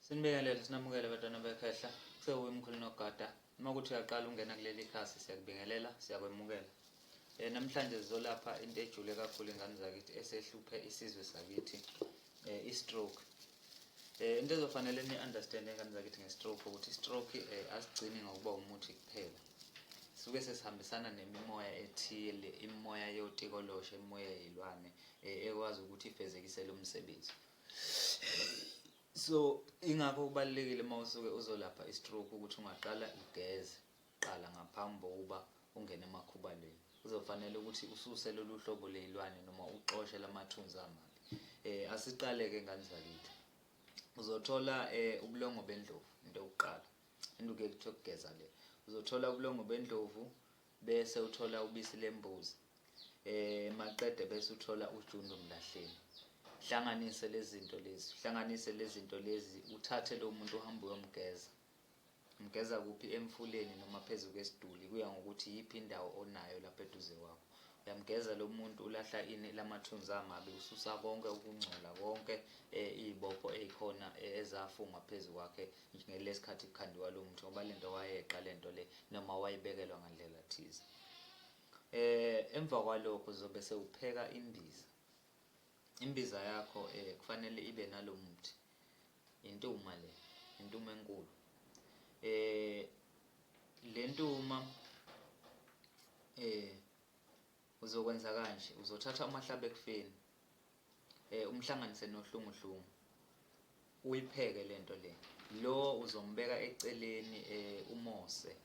Sinibingelele sinamukele bantwana bekhehla kusewuye umkhulu nogada uma kuthi uyaqala ungena kuleli khasi siyakubingelela siyakwemukela. Namhlanje sizolapha into ejule kakhulu ingane zakithi esehluphe isizwe sakithi i-stroke. Into ezofanele ni-understand ingane zakithi nge-stroke ukuthi i-stroke asigcini ngokuba umuthi kuphela. Suke sesihambisana nemimoya ethile, imimoya yotikoloshe, imimoya yey'lwane ekwazi ukuthi ifezekise lo msebenzi. So ingakho kubalulekile uma usuke uzolapha i-stroke ukuthi ungaqala ugeze kuqala ngaphambi kokuba ungene emakhubalweni. Kuzofanele ukuthi ususe lolu hlobo ley'lwane noma uxoshe lamathunzi amabi. Asiqale-ke ngane zakithi. Uzothola ubulongo bendlovu into yokuqala. Induku ekuthiwa ukugeza le. Uzothola ubulongo bendlovu bese uthola ubisi lembuzi. Maqede bese uthola ujundu mlahleni. Hlanganise lezi zinto lezi, hlanganise lezi zinto lezi, uthathe lo muntu uhambe uyomgeza. Umgeza kuphi? Emfuleni noma phezu kwesiduli, kuya ngokuthi yiphi indawo onayo lapha eduze kwakho. Uyamgeza lo muntu, ulahla ini lamathunzi amabi, ususa konke ukungcola konke iy'bopho ey'khona ezafungwa phezu kwakhe ngelesikhathi kukhandiwa lo muthi, ngoba lento wayeqa lento le noma wayibekelwa ngandlela thize. Emva kwalokho uzobe sewupheka imbiza. Imbiza yakho kufanele ibe nalo muthi. Intuma le, intuma enkulu. Le ntuma uzokwenza kanje, uzothatha umahlaba ekufeni umhlanganise nohlunguhlungu uyipheke lento le. Lo uzombeka eceleni umose.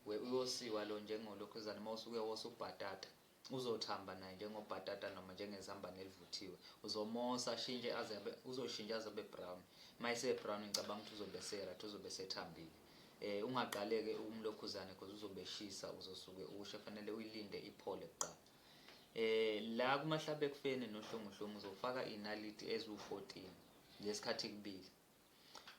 Uyosiwa lo njengolokhuzana uma usuke wosa ubhatata. Uzothamba naye njengobhatata noma njengezambane elivuthiwe. Uzomosa ashintshe aze abe uzoshintsha aze abe brown. Uma ese brown ngicabanga ukuthi uzobe se-right, uzobe sethambile. Ungaqale-ke umlokhuzane because uzobe eshisa, uzosuke ushe, fanele uyilinde iphole kuqala. La kumahlaba ekufeni nohlunguhlungu uzofaka iy'naliti eziwu-14 ngesikhathi kubili.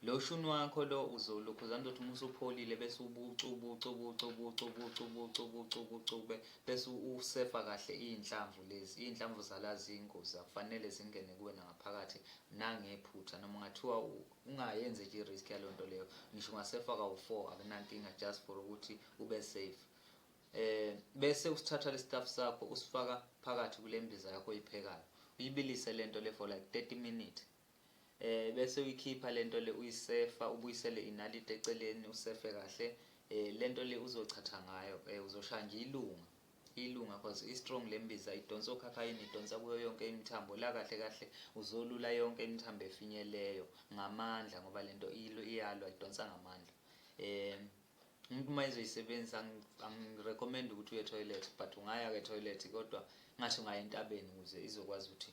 Lo shuni wakho lo uzolokhuzana uzothi uma usupholile bese ubuca ubuca ubuca ubuca ubuca ubuca ubuca ubuca ube bese usefa kahle iy'nhlamvu lezi. Iy'nhlamvu zala ziyingozi, akufanele zingene kuwena ngaphakathi nangephutha noma ungathiwa ungayenzi nje i-risk yaleyo nto leyo. Ngisho ungasefa kawu-4 akunankinga just for ukuthi ube safe. Bese usithatha le stuff sakho usifaka phakathi kule mbiza yakho oyiphekayo. Uyibilise le nto le for like 30 minutes. Bese uyikhipha lento le uyisefa, ubuyisele inaliti eceleni usefe kahle. Lento le uzochatha ngayo, uzoshaya nje ilunga. Ilunga cause i-strong le mbiza idonsa okhakhayini, idonsa kuyo yonke imithambo. La kahle kahle uzolula yonke imithambo efinyeleyo ngamandla ngoba lento iyalwa, idonsa ngamandla. Umuntu uma ezoyisebenzisa angi-recommend ukuthi uye toilet, but ungaya-ke toilet kodwa ngathi ungaya entabeni ukuze izokwazi ukuthi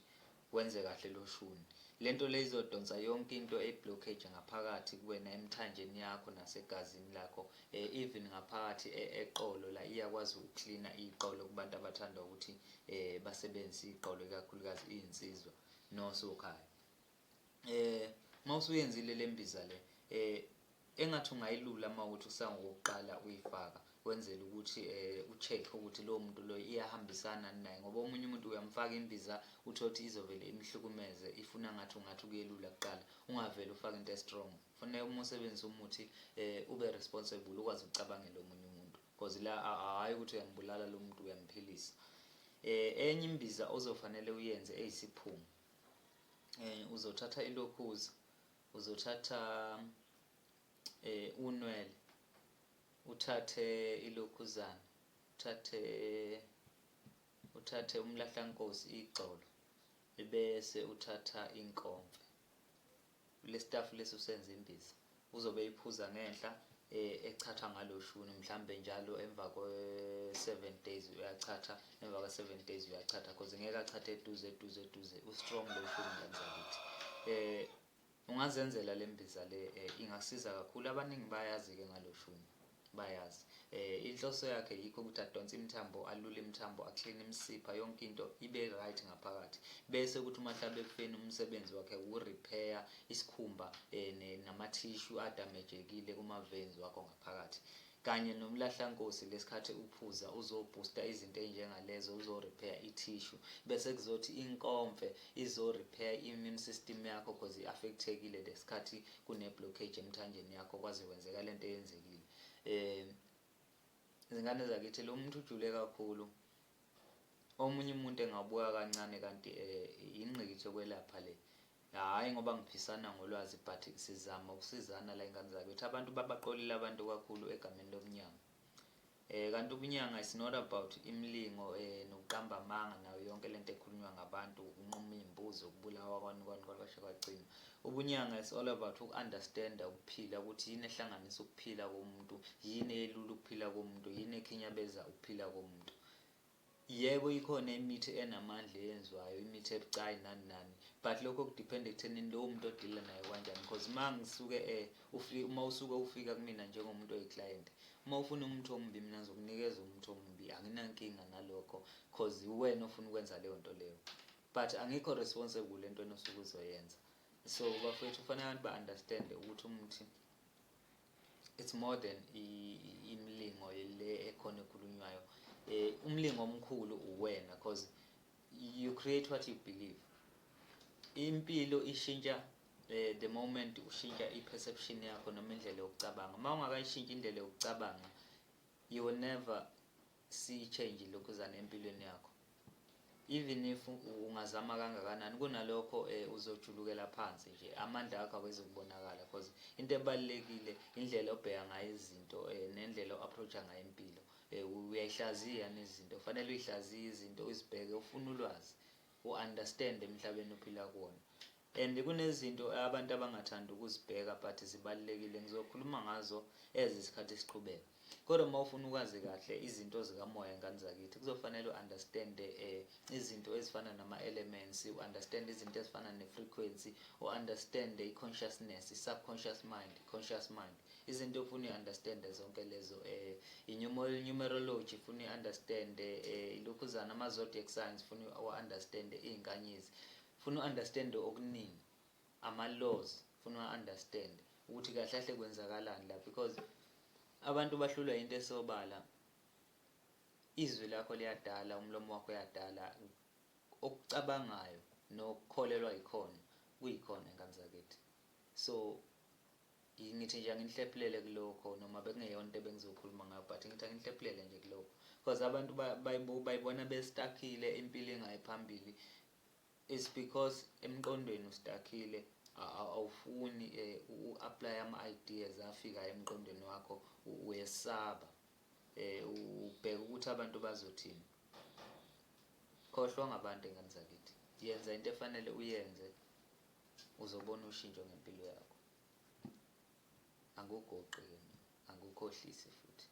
wenze kahle lo shuni. Lento le izodonsa yonke into eyi-blockage ngaphakathi kuwena emthanjeni yakho nasegazini lakho, even ngaphakathi eqolo la iyakwazi ukuklina iqolo kubantu abathanda ukuthi basebenzise iqolo ikakhulukazi iy'nsizwa nosokhaya. Uma usuyenzile le mbiza le engathi ungayilula uma ukuthi usangokokuqala uyifaka, wenzele ukuthi u-check ukuthi lowo muntu loyo iyahambisana naye, ngoba omunye umuntu uyamfaka imbiza uthole ukuthi izovele imhlukumeze, ifuna ngathi ungathi ukuyelula kuqala, ungavele ufake into e-strong. Kufanele uma usebenzisa umuthi ube responsible, ukwazi ukucabangela omunye umuntu, because la hhayi ukuthi uyambulala lo muntu, uyamphilisa. Enye imbiza ozofanele uyenze eyisiphungo, uzothatha ilokhuza, uzothatha unwele, uthathe ilokhuzana, uthathe umlahlankosi igxolo, bese uthatha inkomfe. Le staff lesi usenza imbiza uzobe iphuza ngenhla echatha ngalo shuni, mhlambe njalo emva kwe-7 days uyachatha, emva kwe-7 days uyachatha, cause ngeke achathe eduze eduze eduze, u-strong lo shuni ngane zakithi. Ungazenzela le mbiza le, ingasiza kakhulu. Abaningi bayazi-ke ngalo shuni, bayazi. Inhloso yakhe yikho ukuthi adonse imithambo, alule imithambo, akline imisipha, yonke into ibe right ngaphakathi. Bese kuthi umahlaba ekufeni umsebenzi wakhe uku-repair isikhumba namathishu adamejekile kuma-veins wakho ngaphakathi. Kanye nomlahlankosi lesikhathi uphuza uzoboosta izinto ey'njengalezo, uzo-repair i-tissue, bese kuzothi inkomfe izo-repair i-immune system yakho cause i-affect-ekile lesikhathi kune-blockage emthanjeni yakho kwaze kwenzeka lento eyenzekile. Izingane zakithi, lo muntu ujule kakhulu. Omunye umuntu engabuka kancane kanti ingqikithi yokwelapha le. Hhayi ngoba ngiphisana ngolwazi, but sizama ukusizana la, ingane zakithi. Abantu babaqolile abantu kakhulu egameni lobunyanga. Kanti ubunyanga is not about imilingo nokuqamba amanga nayo yonke lento ekhulunywa ngabantu, ukunquma iy'mbuzi, ukubulawa kwani kwani kwashe kwagcina. Ubunyanga is all about uku-understand-a ukuphila, ukuthi yini ehlanganisa ukuphila komuntu, yini eyelula ukuphila komuntu, yini ekhinyabeza ukuphila komuntu. Yebo, ikhona imithi enamandla eyenziwayo, imithi ebucayi nani nani, but lokho kudiphenda ekuthenini lowo muntu odila naye kanjani, because uma ngisuke uma usuke ufika kumina njengomuntu oyi-client, uma ufuna umuthi ombi, mina ngizokunikeza umuthi ombi, anginankinga nalokho, cause uwena ofuna ukwenza leyo nto leyo, but angikho responsible entweni osuke uzoyenza. So bafowethu, kufanele abantu ba-understand ukuthi umuthi, it's more than imilingo le ekhona ekhulunywayo. Umlingo omkhulu uwena, cause you create what you believe. Impilo ishintsha the moment ushintsha i-perception yakho noma indlela yokucabanga. Uma ungakayishintshi indlela yokucabanga, you will never see change lokhuzana empilweni yakho, even if ungazama kangakanani. Kunalokho uzojulukela phansi nje, amandla akho awezukubonakala, because into ebalulekile indlela obheka ngayo izinto nendlela o-approach-a ngayo impilo. Uyayihlaziya nezinto, kufanele uyihlaziye izinto, uzibheke, ufune ulwazi, u-understand emhlabeni ophila kuwona. And kunezinto abantu abangathandi ukuzibheka, but zibalulekile. Ngizokhuluma ngazo as isikhathi siqhubeka. Kodwa uma ufuna ukwazi kahle izinto zikamoya, ngane zakithi, kuzofanele u-understand izinto ezifana nama-elements, u-understand izinto ezifana ne-frequency, u-understand i-consciousness, i-subconscious mind, conscious mind, izinto ofuna uyi-understand zonke lezo, i-numerology ufuna uyi-understand, ilokhuzana ama-zodiac signs ufuna u-understand, iy'nkanyezi funa u-understand, okuningi, ama-laws funa u-understand ukuthi kahle kahle kwenzakalani la, because abantu bahlulwa into esobala. Izwi lakho liyadala, umlomo wakho uyadala, okucabangayo nokukholelwa yikhona kuyikhona, ngane zakithi. So ngithi nje anginihlephulele kulokho, noma bekungeyona into ebengizokhuluma ngayo, but ngithi anginihlephulele nje kulokho, because abantu bayibona bestakile, impilo engayi phambili. It's because emqondweni ustakile, awufuni u-apply ama-ideas afika emqondweni wakho, uyesaba, ubheka ukuthi abantu bazothini. Khohlwa ngabantu, engane zakithi, yenza into efanele uyenze, uzobona ushintsho ngempilo yakho. Angikugoqi-ke mina, angikukhohlisi futhi.